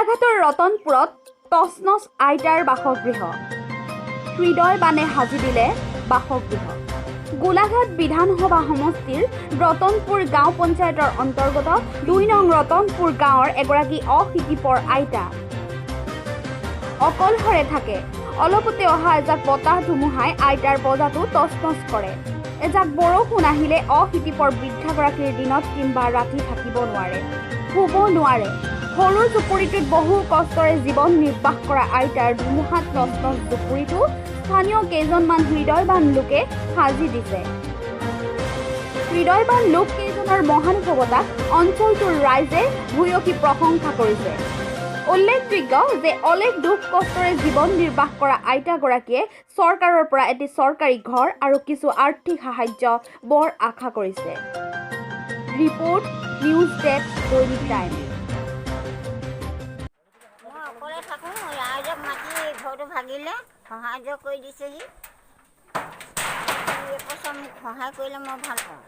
গোলাঘাটৰ ৰতনপুৰত তচনচ আইতাৰ বাসগৃহ, হৃদয়বানে সাজি দিলে বাসগৃহ। গোলাঘাট বিধানসভা সমষ্টিৰ ৰতনপুৰ গাঁও পঞ্চায়তৰ অন্তৰ্গত 2 নং ৰতনপুৰ গাঁৱৰ এগৰাকী অশীতিপৰ আইতা অকলশৰে থাকে। অলপতে অহা এজাক বতাহ ধুমুহাই আইতাৰ পঁজাটো তচনচ কৰে। এজাক বৰষুণ আহিলে অশীতিপৰ বৃদ্ধাগৰাকীৰ দিনত কিম্বা ৰাতি থাকিব নোৱাৰে, শুব নোৱাৰে। সৰু জুপুৰিটোত বহু কষ্টৰে জীৱন নিৰ্বাহ কৰা আইতাৰ ধুমুহাত তচনচ জুপুৰিটো স্থানীয় কেইজনমান হৃদয়বান লোকে সাজি দিছে। হৃদয়বান লোক কেইজনৰ মহানুভৱতাক অঞ্চলটোৰ ৰাইজে ভূয়সী প্ৰশংসা কৰিছে। উল্লেখযোগ্য যে অলেখ দুখ কষ্টৰে জীৱন নিৰ্বাহ কৰা আইতাগৰাকীয়ে চৰকাৰৰ পৰা এটি চৰকাৰী ঘৰ আৰু কিছু আৰ্থিক সাহায্য বৰ আশা কৰিছে। ৰিপৰ্ট, নিউজ ডেস্ক, দৈনিক টাইম। মই অকলে থাকোঁ। ৰাইজক মাতি ঘৰটো ভাগিলে, সহায় কৰি দিছেহি। এপইচা মোক সহায় কৰিলে মই ভাল পাওঁ।